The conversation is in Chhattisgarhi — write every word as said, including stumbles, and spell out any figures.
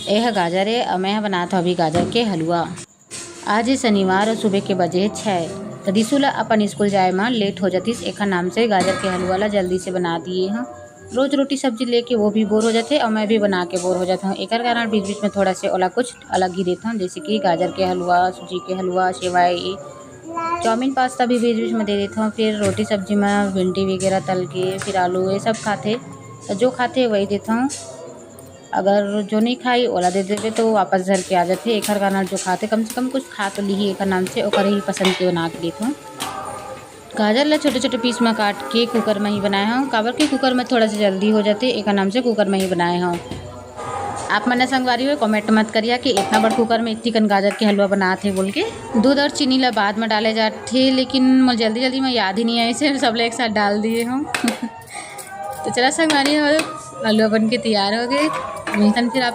ए ह गाजर ए, अउ मैं ह बनात हव अभी गाजर के हलवा। आज ए शनिवार अउ सुबह के बजे हे छै, त दिशु ला अपन स्कूल जाए म लेट हो जातिस, एखर नाम से गाजर के हलवा ला जल्दी से बना दिए हव। रोज रोटी सब्जी लेके वो भी बोर हो जाथे अउ मैं भी बना के बोर हो जात हव। एकर कारण बीच-बीच में थोड़ा से ओला कुछ अलग ही देत हव, जैसे कि गाजर के हलवा, सूजी के हलवा, सेवई, चाउमीन, पास्ता भी बीच-बीच में दे देत हव। फिर रोटी सब्जी में भिंडी वगैरह तल के, फिर आलू, ये सब खाथे, त जो खाथे वही देत हव। अगर जो नहीं खाई ओला दे देबे तो वापस धर के आ जाथे। एखर कारण जो खाथे कम से कम कुछ खा तो लिही, एखर नाम से ओकर ही पसंद के बना के देत हव। गाजर ला छोटे-छोटे पीस में काट के कुकर में ही बनाए हव, काबर के कुकर में थोड़ा सा जल्दी हो जाथे, एकर नाम से कुकर में ही बनाए हव। आप मन ह संगवारी हो कमेंट मत करिया कि इतना बड़ कुकर में इतनी कन गाजर के हलवा बनात हे बोल के। दूध अउ चीनी ला बाद में डाले जाथे, लेकिन मोर जल्दी जल्दी में याद ही नहीं आइस, सबला एक साथ डाल दिए हव। तो चला संगवारी हो, हलवा बन के तैयार हो गे। मिलथन फिर आप